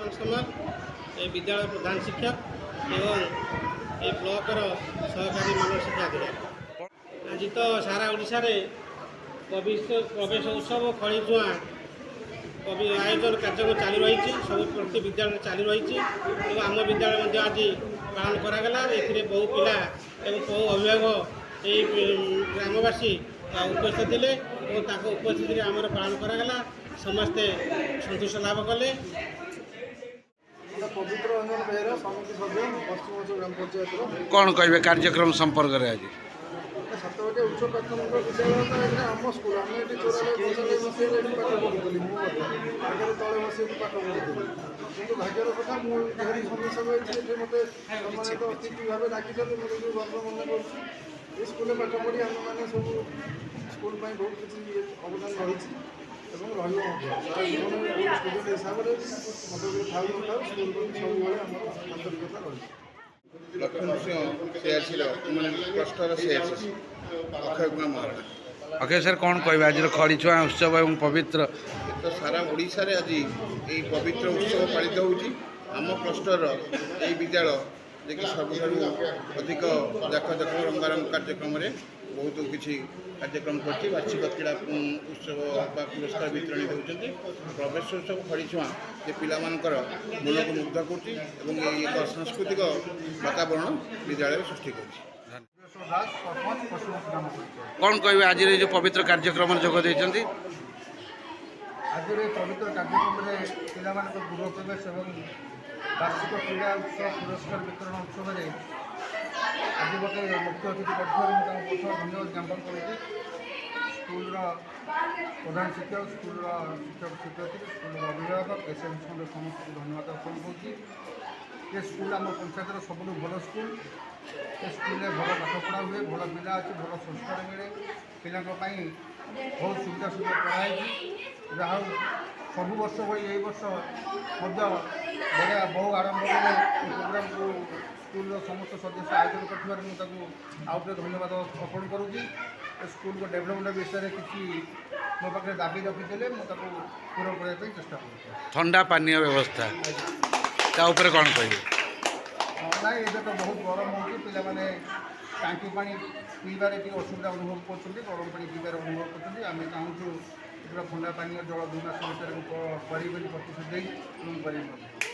ଲକ୍ଷ୍ମଣ ସମାଲ, ଏ ବିଦ୍ୟାଳୟ ପ୍ରଧାନ ଶିକ୍ଷକ ଏବଂ ଏ ବ୍ଲକର ସହକାରୀ ମାନବ ଶିକ୍ଷା ଅଧିକାରୀ। ଆଜି ତ ସାରା ଓଡ଼ିଶାରେ ପ୍ରବେଶ ଉତ୍ସବ, ଖଳିଛୁଆଁ କବି ଆୟୋଜନ କାର୍ଯ୍ୟକ୍ରମ ଚାଲୁ ରହିଛି। ସବୁ ପ୍ରତି ବିଦ୍ୟାଳୟରେ ଚାଲୁ ରହିଛି ଏବଂ ଆମ ବିଦ୍ୟାଳୟ ମଧ୍ୟ ଆଜି ପାଳନ କରାଗଲା। ଏଥିରେ ବହୁ ପିଲା ଏବଂ ବହୁ ଅଭିଭାବକ, ଏହି ଗ୍ରାମବାସୀ ଉପସ୍ଥିତ ଥିଲେ ଏବଂ ତାଙ୍କ ଉପସ୍ଥିତିରେ ଆମର ପାଳନ କରାଗଲା। ସମସ୍ତେ ସନ୍ତୋଷ ଲାଭ କଲେ। ପବିତ୍ର ରଞ୍ଜନ ବେହେରା, ସମିତି ସଭ୍ୟ, ପଶ୍ଚିମ ଗ୍ରାମ ପଞ୍ଚାୟତର। କ'ଣ କହିବେ କାର୍ଯ୍ୟକ୍ରମ ସମ୍ପର୍କରେ ଆଜି? ସାତବାଟିଆ ଉଚ୍ଚ ପ୍ରାଥମିକ ବିଦ୍ୟାଳୟ ତ ଏଇଟା ଆମ ସ୍କୁଲ। ଆମେ ଏଠି 94, 95 ମସିହାରେ ଏଠି ପାଠ ପଢ଼ୁଥିଲି। ମୁଁ ମଧ୍ୟ ଆଗରେ ତଳେ ବସି ଏଠି ପାଠ ପଢ଼ୁଥିଲି। କିନ୍ତୁ ଭାଗ୍ୟର କଥା, ମୁଁ ଯେହେତୁ ସମିତି ସଭ୍ୟ ହେଇଛି, ଏଠି ମୋତେ ସମ୍ମାନିତ ଅତିଥି ଭାବେ ଡାକିଛନ୍ତି। ମୁଁ ନିଜକୁ ଗର୍ବ ମନେ କରୁଛି। ଏ ସ୍କୁଲରେ ପାଠ ପଢ଼ି ଆମେମାନେ ସବୁ ସ୍କୁଲ ପାଇଁ ବହୁତ କିଛି ଅବଦାନ ରହିଛି ଏବଂ ରହିବ ମଧ୍ୟ ସାରା ଜୀବନରେ। ବହୁତ ଷ୍ଟୁଡେଣ୍ଟ ହିସାବରେ ମୋତେ ଥାଉ ନଥାଉ, ସ୍କୁଲ ପ୍ରତି ସବୁବେଳେ ଆମର ଆନ୍ତରିକତା ରହିଛି। ଲକ୍ଷ୍ମଣ ସିଂହ, ସିଆର୍ସିର ମାନେ କ୍ଲଷ୍ଟର ସିଆର୍ସି, ଅକ୍ଷୟ କୁମାର ମହାରଣା। ଅକ୍ଷୟ ସାର୍, କ'ଣ କହିବେ ଆଜିର ଖଡ଼ିଛୁଆଁ ଉତ୍ସବ ଏବଂ ପବିତ୍ର ତ ସାରା ଓଡ଼ିଶାରେ ଆଜି ଏଇ ପବିତ୍ର ଉତ୍ସବ ପାଳିତ ହେଉଛି। ଆମ କ୍ଲଷ୍ଟରର ଏଇ ବିଦ୍ୟାଳୟ ଯେ କି ସବୁଠାରୁ ଅଧିକ ଜାକଜକ ରଙ୍ଗାରଙ୍ଗ କାର୍ଯ୍ୟକ୍ରମରେ ବହୁତ କିଛି କାର୍ଯ୍ୟକ୍ରମ କରିଛି। ବାର୍ଷିକ କ୍ରୀଡ଼ା ଉତ୍ସବ ବା ପୁରସ୍କାର ବିତରଣୀ ଦେଉଛନ୍ତି। ପ୍ରବେଶ ଉତ୍ସବ, ଖଡ଼ିଛୁଆଁ ଯେ ପିଲାମାନଙ୍କର ମନକୁ ମୁଗ୍ଧ କରୁଛି ଏବଂ ଏଇ ଏକ ସାଂସ୍କୃତିକ ବାତାବରଣ ବିଦ୍ୟାଳୟରେ ସୃଷ୍ଟି କରୁଛି। ଦାସ, ସରପଞ୍ଚ, ପଶ୍ଚିମ ଗ୍ରାମ ପଞ୍ଚାୟତ। କ'ଣ କହିବେ ଆଜିର ଏଇ ଯେଉଁ ପବିତ୍ର କାର୍ଯ୍ୟକ୍ରମରେ ଯୋଗ ଦେଇଛନ୍ତି? ଆଜିର ଏହି ପବିତ୍ର କାର୍ଯ୍ୟକ୍ରମରେ ପିଲାମାନଙ୍କ ଗୃହ ପ୍ରବେଶ ଏବଂ ବାର୍ଷିକ କ୍ରୀଡ଼ା ଉତ୍ସବ ପୁରସ୍କାର ବିତରଣ ଉତ୍ସବରେ ଆଜି ମୋତେ ମୁଖ୍ୟ ଅତିଥି କରିଥିବାରୁ ମୁଁ ତାଙ୍କୁ ବହୁତ ଧନ୍ୟବାଦ ଜ୍ଞାପନ କରୁଛି। ସ୍କୁଲର ପ୍ରଧାନ ଶିକ୍ଷକ, ସ୍କୁଲର ଶିକ୍ଷକ ଶିକ୍ଷୟିତ୍ରୀ, ସ୍କୁଲର ଅଭିଭାବକ, ଏସ୍ ଏମ୍ ସ୍କୁଲର ସମସ୍ତଙ୍କୁ ଧନ୍ୟବାଦ ଅର୍ପଣ କରୁଛି। ଏ ସ୍କୁଲ ଆମ ପଞ୍ଚାୟତର ସବୁଠୁ ଭଲ ସ୍କୁଲ। ଏ ସ୍କୁଲରେ ଭଲ ପାଠ ପଢ଼ା ହୁଏ, ଭଲ ପିଲା ଅଛି, ଭଲ ସଂସ୍କାର ମିଳେ। ପିଲାଙ୍କ ପାଇଁ ବହୁତ ସୁବିଧା ସୁଯୋଗ କରାହେଇଛି। ଯାହା ହଉ, ସବୁ ବର୍ଷ ଭଳି ଏଇ ବର୍ଷ ମଧ୍ୟ ବଢ଼ିଆ ବହୁ ଆଡ଼ମ୍ବରରେ ଏ ପ୍ରୋଗ୍ରାମକୁ ସ୍କୁଲର ସମସ୍ତ ସଦସ୍ୟ ଆୟୋଜନ କରିଥିବାରୁ ମୁଁ ତାକୁ ଆଉ ଥରେ ଧନ୍ୟବାଦ ଅର୍ପଣ କରୁଛି। ଏ ସ୍କୁଲର ଡେଭଲପମେଣ୍ଟ ବିଷୟରେ କିଛି ମୋ ପାଖରେ ଦାବି ରଖିଥିଲେ, ମୁଁ ତାକୁ ପୂରଣ କରିବା ପାଇଁ ଚେଷ୍ଟା କରୁଛି। ଥଣ୍ଡା ପାନୀୟ ବ୍ୟବସ୍ଥା, ତା ଉପରେ କ'ଣ କହିବେ? ହଁ, ନାଇଁ, ଏବେ ତ ବହୁତ ଗରମ ହେଉଛି। ପିଲାମାନେ ଟାଙ୍କି ପାଣି ପିଇବାରେ ଟିକେ ଅସୁବିଧା ଅନୁଭବ କରୁଛନ୍ତି, ଗରମ ପାଣି ପିଇବାରେ ଅନୁଭବ କରୁଛନ୍ତି। ଆମେ ଚାହୁଁଛୁ ଏଥିରେ ଥଣ୍ଡା ପାନୀୟ ଜଳ 2 ମାସ ଭିତରେ ମୁଁ କରିବି ବୋଲି ପ୍ରତିଶ୍ରୁତି ଦେଇ ଏବଂ କରିବି ମଧ୍ୟ।